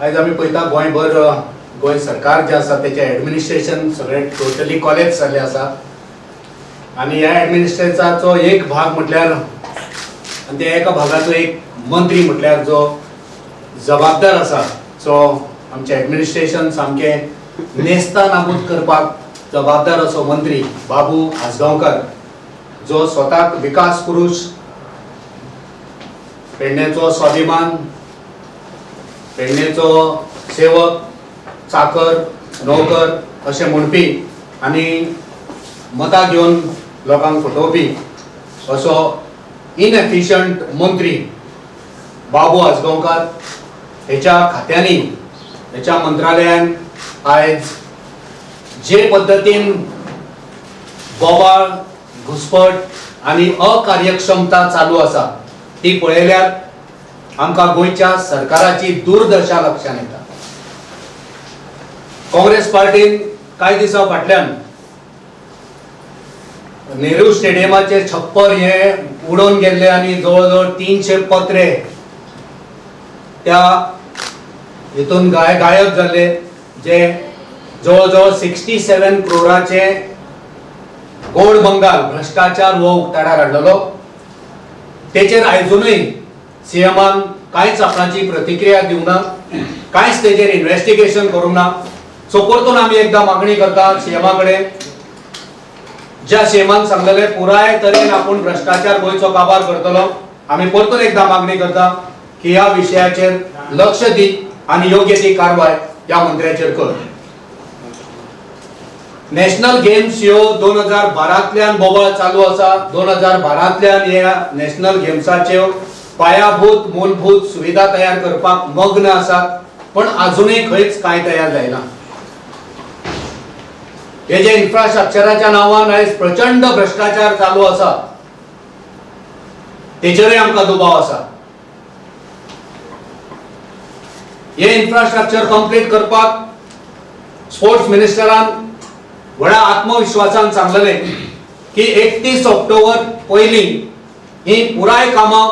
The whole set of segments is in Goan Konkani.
आयज आमी पळयता गोंयभर गोंय सरकार जें आसा तेचें एडमिनिस्ट्रेशन सगळें टोटली कॉलेज जाल्लें आसा आनी ह्या एडमिनिस्ट्रेशनाचो एक भाग म्हटल्यार आनी त्या एका भागाचो एक मंत्री म्हटल्यार जो जबाबदार आसा, जो आमचें एडमिनिस्ट्रेशन सामकें नेस्ता नाबूद करपाक जबाबदार असो मंत्री बाबू आजगांवकर, जो स्वताक विकास पुरूश, पेडण्याचो स्वाभिमान, पेडणेचो सेवक, चाकर, नोकर अशें म्हणपी आनी मतां घेवन लोकांक फटोवपी असो इनएफिशंट मंत्री बाबू आजगांवकार हेच्या खात्यांनी, हेच्या मंत्रालयान आयज जे पद्दतीन बोवाळ, घुसपट आनी अकार्यक्षमता चालू आसा ती पळयल्यार आमकां गोंयच्या सरकाराची दुर्दशा लक्षांत येता. काँग्रेस पार्टीन कांय दिसां फाटल्यान नेहरू स्टेडियमाचे छप्पर हे उडोवन गेल्ले आनी जवळ जवळ 300 पत्रे त्या हितून गायब जाल्ले, जे जवळ जवळ 67 क्रोराचे गोड बंगाल भ्रश्टाचार हो उक्ताडार हाडलेलो. तेचेर आयजूनय सीएमान कांयच आपणाची प्रतिक्रिया दिवंक ना, कांयच तेजेर इन्वेस्टिगेशन करूंक ना. सो परतून आमी एकदां मागणी करता सीएमा कडेन, ज्या सीएमान सांगलेले पुराय तरेन आपूण भ्रश्टाचार गोंयचो काबार करतलो, आमी परतून एकदां मागणी करता की ह्या विशयाचेर लक्ष दी आनी योग्य ती कारवाय ह्या मंत्र्याचेर कर. नॅशनल गेम्स ह्यो 2012तल्यान बोवाळ चालू आसा. 2012तल्यान ह्या नॅशनल गेम्साच्यो पायाभूत मूलभूत सुविधा तयार करपाक मग्न आसात, पण अजूनय खंयच कांय तयार जायना. हे जे इन्फ्रास्ट्रक्चराच्या नांवान आयज प्रचंड भ्रश्टाचार चालू आसा तेचेरूय आमकां दुबाव आसा. हे इन्फ्रास्ट्रक्चर कंप्लीट करपाक स्पोर्ट्स मिनिस्टरान व्हडा आत्मविश्वासान सांगलेलें की 31 ऑक्टोबर पयलीं ही पुराय कामां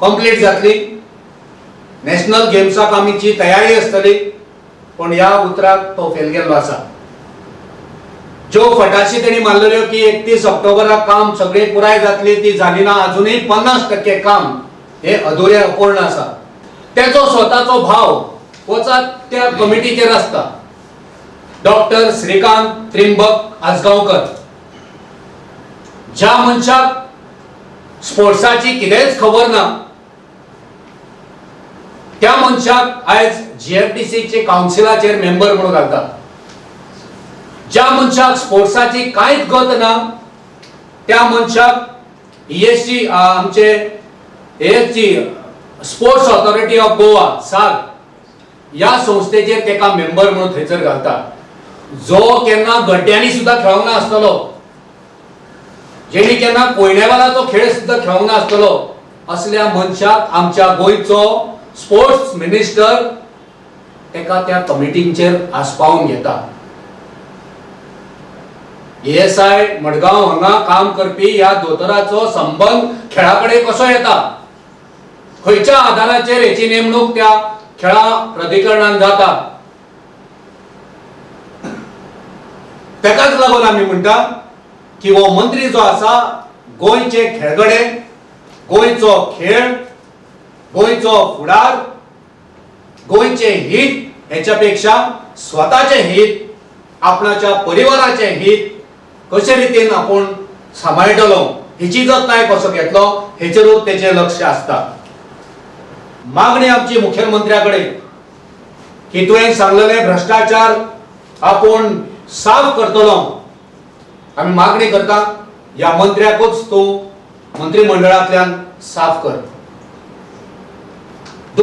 कंप्लीट जातली, नॅशनल गेम्साक आमीची तयारी आसतली, पण ह्या उतराक तो फेल गेल्लो आसा. ज्यो फटाशी तेणी मारलेल्यो की 31 ऑक्टोबराक काम सगळें पुराय जातली ती जाली ना. अजुनूय 50% काम हे अधुरे अपूर्ण आसा. तेचो स्वताचो भाव वचात त्या कमिटीचेर आसता, डॉक्टर श्रीकांत त्रिंबक आजगांवकर, ज्या मनशाक स्पोर्ट्साची कितेंच खबर ना त्या मनशाक आयज जीएफडीसीचे कावन्सिलाचेर मेंबर म्हणून घालता. ज्या मनशाक स्पोर्ट्साची कांयच गत ना त्या मनशाक ईएसजी आमचे ASG sports authority of Goa साग ह्या संस्थेचेर तेका मेंबर म्हणून थंयसर घालता. जो केन्ना गड्ड्यांनी सुद्दां खेळोंक ना आसतलो, जेणी केन्ना कोयणेवालाचो खेळ सुद्दां खेळोंक ना आसतलो, असल्या मनशाक आमच्या गोंयचो स्पोर्ट्स मिनिस्टर तेका त्या कमिटींचेर आस्पावन घेता. एएसआय मडगांव हांगा काम करपी ह्या दोतोराचो संबंद खेळा कडेन कसो येता, खंयच्या आधाराचेर हेची नेमणूक त्या खेळा प्राधिकरणान जाता, तेकाच लागून आमी म्हणटा की हो मंत्री जो आसा गोंयचे खेळगडे, गोंयचो खेळ, गोंयचो फुडार, गोंयचे हित हेच्या पेक्षा स्वताचे हित, आपणाच्या परिवाराचे हित कशे रितीन आपूण सांबाळटलो हेची जतनाय कसो घेतलो हेचेरूच तेचें लक्ष आसता. मागणी आमची मुखेलमंत्र्या कडेन की तुवें सांगलेले भ्रश्टाचार आपूण साफ करतलो, आमी मागणी करता ह्या मंत्र्याकूच तूं मंत्रिमंडळांतल्यान साफ कर.